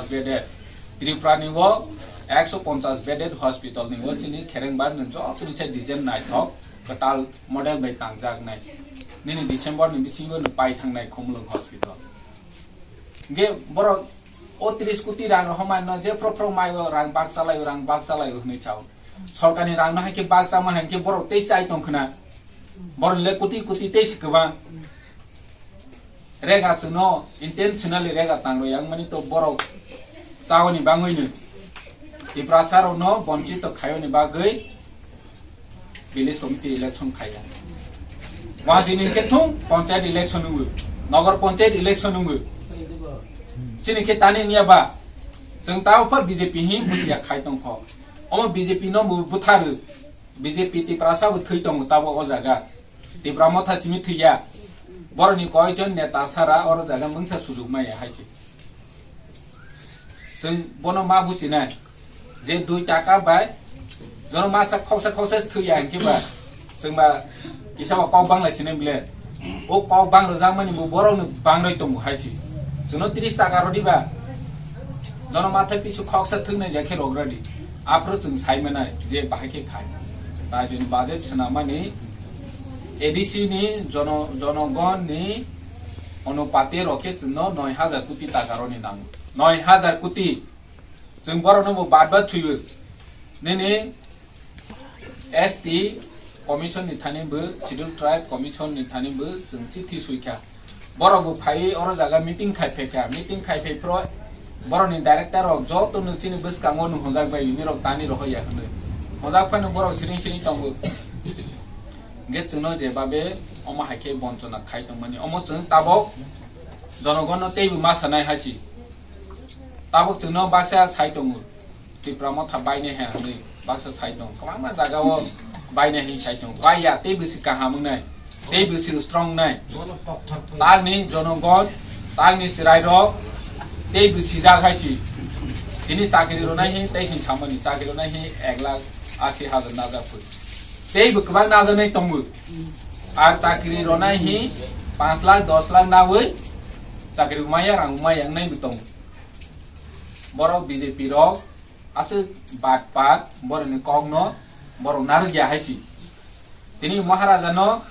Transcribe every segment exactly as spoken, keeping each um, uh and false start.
bedded. Tripura ni o ekso ponchas bedded hospital ni o chini kherengbar ni joto ni chai design naithok kwtal model bai tangjaknai. Nini December ni bisingo no pai thangnai Khumulwng hospital. Ge borok o tris koti rang rok homai no je phro phro mai o rang bak chalai o, rang bak chalai o hwnwi chao. Sorkar ni rang no hai khe bak chama hai khe borok tei chai tong khna. Borok le koti koti tei si kwbang. Rega chwngno intentionally rega tang rw yang mani to borok chaoni bangwi no Tiprasa rok no bonchito khayoni bagwi village committee election khaiya. Wajini khe thung panchayat election wngwi, nogor panchayat election wngwi. Chini khe tani wngya ba? Chwng tao pha B J P hi bujiya khai tong kho. Omo B J P no bo butharu. B J P Tiprasa bo thwi tongo tabo o jaga. Tipra motha simi thwiya. Boroni koijon neta sara oro jaga mungsa sujuk maya hai chi. Chwng bono ma buchinai je dui taka bai jono masa khoksa khoksa se thwiya hinkhe ba chwng ba kisa ba kok banglai sinai bile. O kok bang rwjakmani bo borokno bangroi tongo hai chi. Chwngno tris taka rw diba? Jono mathai pisu khoksa thwknai ja khe rok radi. Aphuru chwng sai manai je bahai khe khai. Tai joni budget swnamani A D C ni jono-, jonogon ni onupati rok khe chwngno noi hajar koti taka roni nango. Noi hajar koti. Chwng borokno bo bad bad thwiwi. Nini S T commission ni thani bo, Schedule Tribe Commission ni thani bo chwng chithi sui kha. Borok bo phaiwi oro jaga meeting khai phai kha. Meeting khai phai phro borok ni director rok joto no chini bwskango no hwnjak bai, bini rok tani rohor ya hwnwi. Hwnjak phano borok siring siring tongo. Hwnkhe chwngno je babe omo hai khe bonchona khai tongmani. Omo chwng tabok jonogon no teibo ma sanai hai chi. Tabok chwngno baksa sai tongo. Tipra motha bainai hai hwnwi baksa sai tongo. Kwbangma jaga o bainai hai sai tongo. Baiya tei bwswi kaham wngnai, tei bwswi strong wngnai. Tangni jonogon, tangni chwrai rok tei bwswi jak hai si. Tini chakri rwnai hi tei sini samani chakri rwnai hi ek lakh asi hajar najak phui. Tei bo kwbang najaknai tongo. Ar chakri rwnai hi panch lakh dos lakh nawi chakri maya rang maya wngnai bo tongo. Borok B J P rok aswk bat pat borokni kokno borok narwkya hai si. Tini Maharaja no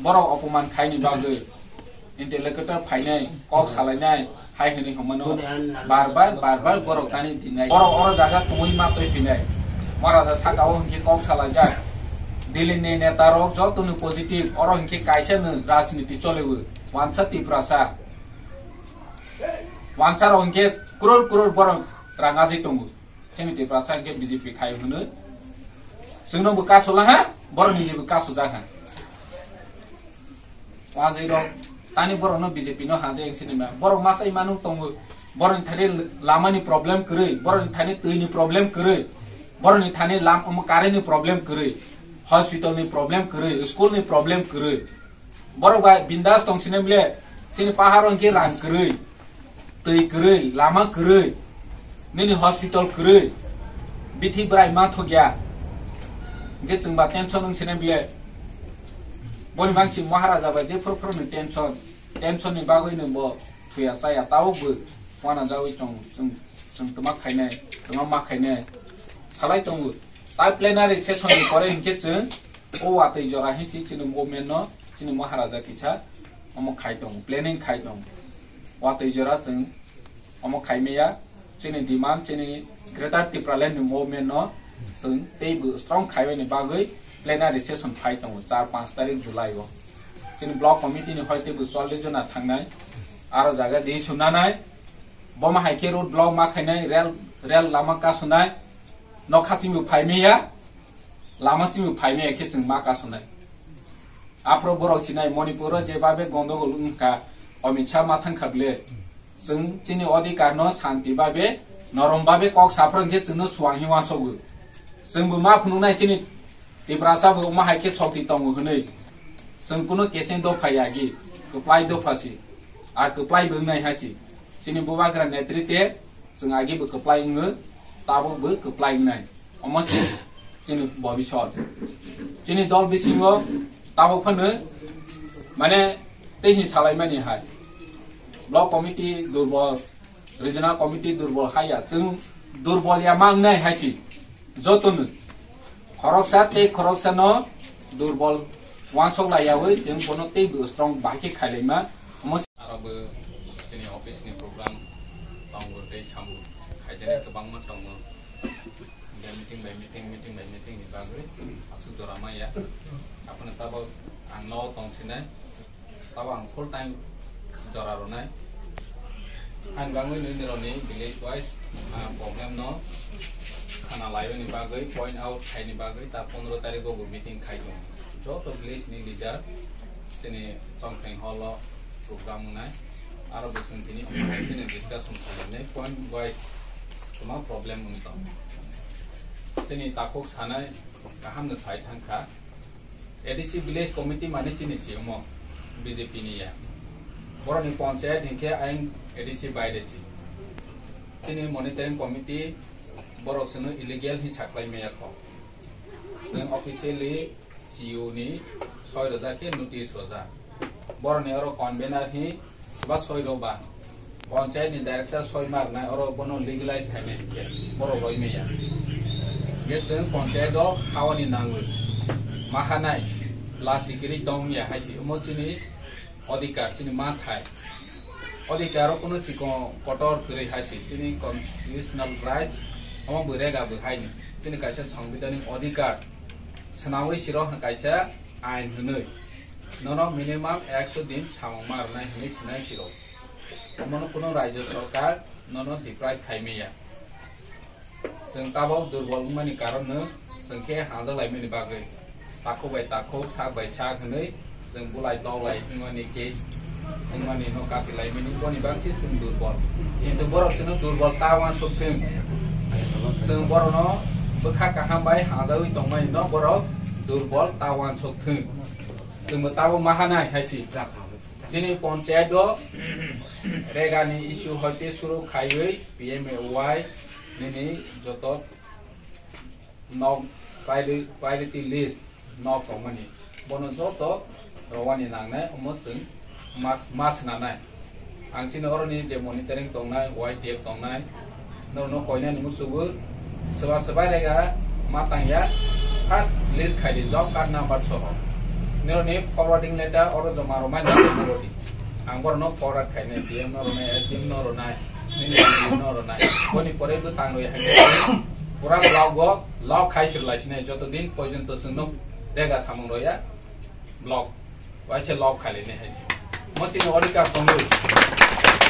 borok opoman khaini bagwi interlocutor phainai, kok salainai hai hwnwi hwnmano bar bar, bar bar borok tani dinai. Borok oro jaga tongwi ma twi phinai. Maharaja saka o hwnkhe kok salaijak. Delhi ni neta rok joto ni positive, oro hwnkhe kaisa no rajniti choliwi. Wansa Tiprasa. Wansa rok hwnkhe crore crore borok rang ajai tongo. Chini Tiprasa hwnkhe B J P khai hwnwi. Chwngno bo kasola ha, borok ni jebo kasojak ha. Wanjai rok tani borok no B J P no hajai ang sinima. Borok masai manu tongo. Borok ni thani lama ni problem kwrwi, borok ni thani twi ni problem kwrwi, borok ni thani lam-, omo current ni problem kwrwi, hospital ni problem kwrwi, school ni problem kwrwi. Borok bai bindas tong sini bile, sini pahar hwnkhe rang kwrwi, twi kwrwi, lama kwrwi, nini hospital kwrwi, bithi bwrai ma thokya. Hwnkhe chwng ba tension wng sini bile. Boni bangsi Maharaja bai je phuru phuru ni tension, tension ni bagwi no bo thuya chaya tabuk bo wana jawi chwng, chwng, chwng twma khainai, twma ma khainai salai tongo. Tai plenary session ni pore hinkhe chwng o watwi jora hinsi chini movement no chini Maharaja kisa omo khai tongo, planning khai tongo. Watwi jora chwng omo khai maya, chini demand, chini Greater Tipraland ni movement no chwng teibo strong khaiwi ni bagwi plenary session phai tongo char panch tarik July o. Chini block committee ni hoi teibo chollish jona thangnai, aro jaga di sunanai, boma hai khe road block ma khainai, rel, rel lama kasunai, nokha chini bo phai maya. Lama chini phai maya khe chwng ma kasonai. Aphro borok sinai Manipur o je babe gondogol wngkha, Amit Shah ma thangkha bile. Chwng chini odhikar no shanti babe, norom babe kok saphra hwnkhe chwngno suang hi uansukgo. Chwngbo ma phunuknai chini Tiprasa bo omo hai khe chokti tongo hwnwi. Chwng kuno kecheng dopha yagi, kwplai dopha si. Ar kwplai bo wngnai hai si. Chini Bubagra netrite chwng agi bo kwplai wngo, tabuk bo kwplai wngnai. Omo se chini bobisot. Chini dol bisingo tabuk phano mane teisini salaimani hai. Block committee durbol, Regional committee durbol haya, chwng durbol ya mangnai hai chi. Joto no khoroksa tei khoroksa no durbol wansok lai yawi chwng bono tei bo strong bai khe khailai ma. Omo Aro bo chini office ni program tongo tei samung khaijani kwbangma tongo. Meeting by meeting, meeting by meeting ni bagwi aswk jora maya. Aphano tabok ang no tong sinai. Tabo ang full time jora rwnai. Ani bagwi nini rokni village wise, ah, problem no khana laibani bagwi, point out khaini bagwi ta pondro tarikh o bo meeting khai tongo. Joto village ni leader chini Chongkheng hall o program wngnai. Aro bo chwng tini chini discussion khainai point wise kwma problem wng tong. Chini takhuk sanai kaham no sai thang kha. A D C Village Committee mane chini si omo B J P ni ya. Borok ni panchayat hinkhe ayang A D C bai de si. Chini monitoring committee borok chwngno illegal hi saklai maya kho. Chwng officially C E O ni soi rwjak khe notice rwjak. Borok ni oro convener hi Sba soi rok ba, panchayat ni director soi ma rwnai, oro bono legalize khainai hinkhe, borok roi maya. Hinkhe chwng panchayat o hawani nangwi, ma hanai, lasi kwrwi tong ya hai se, omo chini odhikar, chini manthai. Odhikar o kunu chikon kotor kwrwi hai se, chini constitutional rights, omo bo rega bo haino, chini kaisa sangbidhanik odhikar, swnawi siro kaisa ain hwnwi. Nono minimum ekso din samung ma rwnai hwnwi sinai siro. Omono kunu rajya sarkar nono deprive khai maya. Chwng tabok durbol wngmani karonno chwng khe hanja laimani bagwi takhuk bai takhuk, sak bai sak hwnwi chwng bulai toklai wngmani case wngmani no kati laimani boni bagwi se chwng durbol. Kintu borok chwngno durbol ta uansuk thung. Chwng borokno bwkha kaham bai hanjawi tongmani no borok durbol ta uansuk thung. Chwngbo tabok ma hanai hai si. Chini panchayat o rega ni issue hoite suru khaiwi P M A Y nini joto nok priori-, priority list nok tongmani. Bono joto rowani nangnai omo chwng ma, ma swnanai. Ang chini oroni je monitoring tongnai, Y T F tongnai, norokno koinani musugo, swba swba rega ma tangya, first list khaidi job card number soho. Norokni forwarding letter oro joma rwmani nango borodi. Ang borokno forward khainai, D M no rwnai, S D M no rwnai, nini D M no rwnai. Boni pore bo tangrwi hai pura block o lock khai sirlai sinai joto din porjonto chwngno rega samung roya block. Waisa lock khailini hai se. Mo chini odhikar tongo.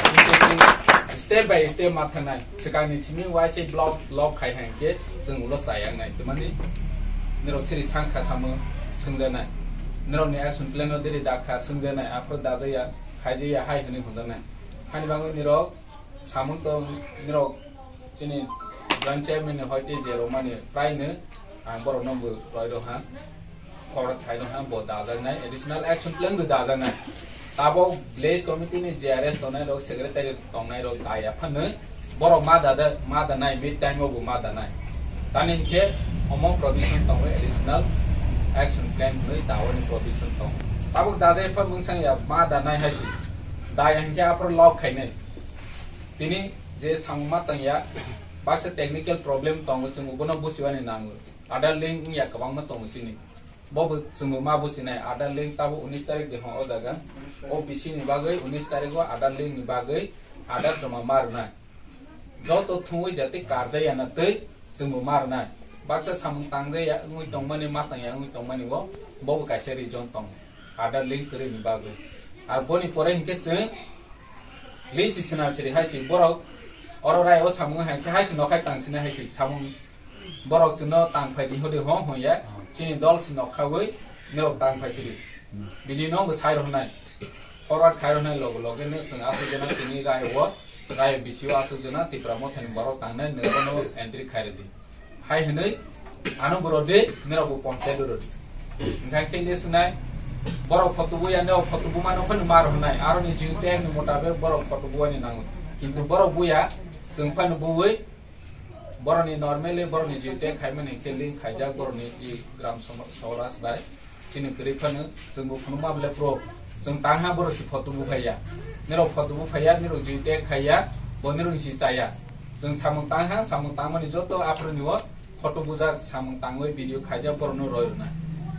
Kintu chwng step by step ma thangnai. Swkangni simi waisa block, lock khai hai khe chwng ulo chayang nai. Tamani nirok siri sangkha samo swngjanai. Nirokni action plan o diri dakha swngjanai. Aphuru dajaya, khaijaya hai hwnwi hwnjanai. Hani bagwi nirok samung tong, nirok chini joint chairman ni hoite je romani praino ang borokno bo roi rok ha. Khorok khai rok ha, bo dajaknai, additional action plan bo dajaknai. Tabok village committee ni J R S tongnai rok, secretary tongnai rok daya phano borok ma dada, ma danai, mid time o bo ma danai. Tani hinkhe omo provision tongo, additional action plan hwnwi dawani provision tongo. Tabok dajai pha mungsang ya ma danai hai si. Daya hinkhe aphuru lock khainai. Tini je samung ma tangya, baksa technical problem tongo, chwng bono buchiwani nango. Aadhaar link wngya kwbangma tongo chini. Bo bo chwngbo ma buchinai, Aadhaar link tabo unis tarik de hwn o jaga. O B C ni bagwi unis tarik o Aadhaar link ni bagwi Aadhaar joma ma rwnai. Joto thungwi jate karjaya na twi chwngbo ma rwnai. Baksa samung tangjaya wngwi tongmani, ma tangya wngwi tongmani o, bo bo kaisa reason tongo. Aadhaar link kwrwi ni bagwi. Ar boni pore hinkhe chwng list sina siri hai si borok oro rai o samung hai khe hai si nokhai tang sini hai si samung borok chwngno tang phai di hodi hong hong ya chini dol si nokha wi norok tang phai siri. Bini no bo sai rwnai forward khai rwnai logo loge no chwng aswk jana tini rai o rai B C o aswk jana Tipra Motha ni borok tangnai nogo no entry khai rwdi. Hai hwnwi ano borok de norok bo panchayat o rwdi. Hinkha khe le swnai borok photo buya ne o photo buma no phano mar hwnai. Aro ni jing tag ni motabe borok photo buya ni nango. Kintu borok buya chwng phano buwi borok ni normally borok ni jing tag khai mani khe link khaijak borok ni i gram soma-, soras bai. Chini kwrwi phano chwngbo phunukma bwle pro. Chwng tangha borok si photo buphaiya. Nirok photo buphaiya, nirok jui tag khaiya. Boni rung si chaya. Chwng samung tang ha, samung tangmani joto aphuru ni o photo bujak samung tangwi video khaijak borokno roi rwna.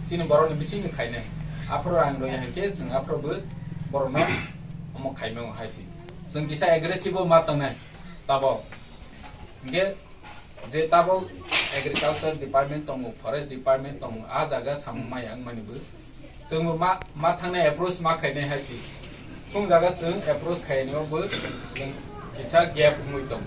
Chini borokni bisingni khainai. Aphuru rang roi hai khe chwng aphuru bo borokno omo khaimung hai si. Chwng kisa aggressive bo ma tongnai. Tabok. Hingke je tabok agriculture department tongo, forest department tongo, a jaga samung maya wngmani bo. Chwng bo ma, ma thangnai approach ma khainai hai si. Thung jaga chwng approach khainai bo chwng kisa gap wngwi tongo.